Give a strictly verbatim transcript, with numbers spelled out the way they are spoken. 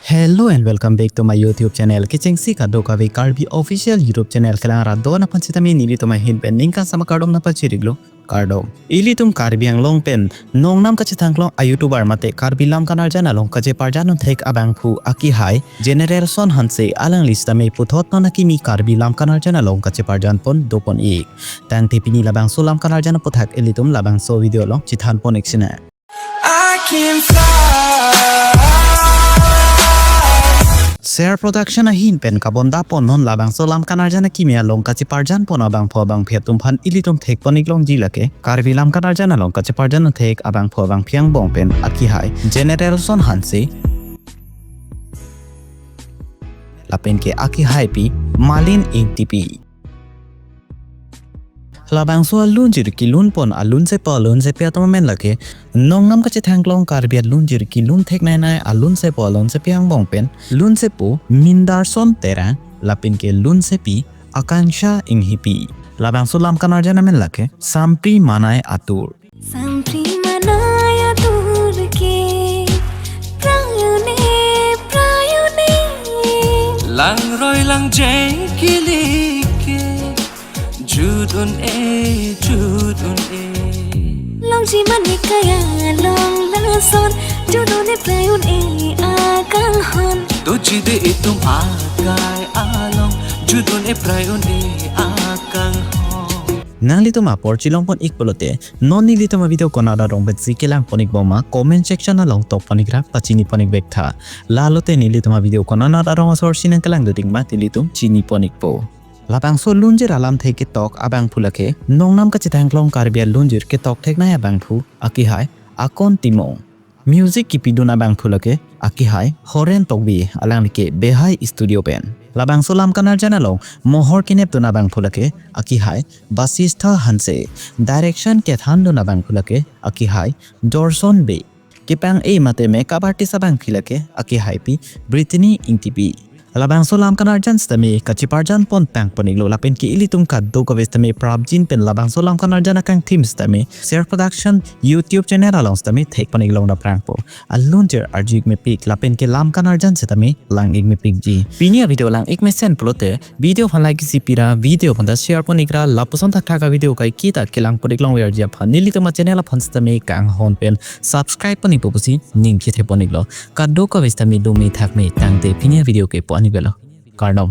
Hello and welcome back to my YouTube channel. Kechengsi kadokave Karbi official YouTube channel kelang arat do-an aphan sitame nelitum ahin pen ningkan sama kardom nangpachiriklo, kardom. Ilitum Karbi Anglong pen nongnam kachethangklong a-YouTuber mate Karbi lam kanarjan along kacheparjan unthek abangphu akihai Generalson Hanse alangli sitame puthot non akimi Karbi lam kanarjan along kacheparjan pon dopon ik. Tangte pini labangso lam kanarjan aphuthak ilitum labangso video along chethanpon ik sina. I can fly. Ser Production ahin pen kabondapon non labangso lam kanarjan akimi along kacheparjan pon abangphu abangphi atum aphan ilitum thekpon ik longji lake Karbi lam kanarjan along kacheparjan unthek abangphu abangphi angbong pen akihai Generalson Hanse lapen ke akihaipi Malin Ingtipi. Labangso alunjir kelunpon alunsepo alunsepi atum amen lake nongnam kachethangklong Karbi alunjir kelun thekneinei alunsepo alunsepi angbong pen lunsepo Mindarson Terang lapen ke lunsepi Akangsha Inghipi. Labangso lam kanarjan amen lake Sampri Manai Atur. Sampri Manai Atur ke prayone, prayone. Langroi langjeng kelike jut un-e, jut un-e. Longji mane kaya long lason jut un-e, prayone akanghon. Dojide itum akai along jut un-e, prayone akanghon. Nanglitum apor chelongpon ik pulote non nelitum avideo konat arong pensi kelangpon ikbom ma comment section along tokpon ikra pachinipon ik vektha. Lalote nelitum avideo konat arong asor si nangkelang doding ma nelitum chinipon ikpo. Labangso lunjir alamthe ketok abangphu lake nongnam kachethangklong Karbi alunjir ketok theknei abangphu akihai Akon Timung. Music kipidun abangphu lake akihai Horen Tokbi, alangli ke Behai Studio pen. Labangso lam kanarjan along mohor kenepdun abangphu lake akihai Basistha Hanse. Direction kethandun abangphu lake akihai Dorson Bey. Kepang-e mate makeup artist abangphi lake akihaipi Brittany Ingtipi. Labangso lam kanarjan sitame kacheparjan pon tangpon iklo lapen ke ilitum kadokave sitame prapjin pen labangso lam kanarjan akangthim sitame Ser Production YouTube channel along sitame thekpon ik long daphrangpo. Alunjir arju ik mepik lapen ke lam kanarjan sitame lang ik mepikji. Pini avideo lang ik mesen pulote video aphan like isi pira, video aphan ta share pon ikra, lapuson thakthak avideo kaiketa kelangpon ik longverji aphan nelitum achannel aphan sitame kanghon pen subscribe pon ikpo pusi ning chethepon iklo. Kadokave sitame dome thakme tangte pini avideo ke pon ik velo. Kardom.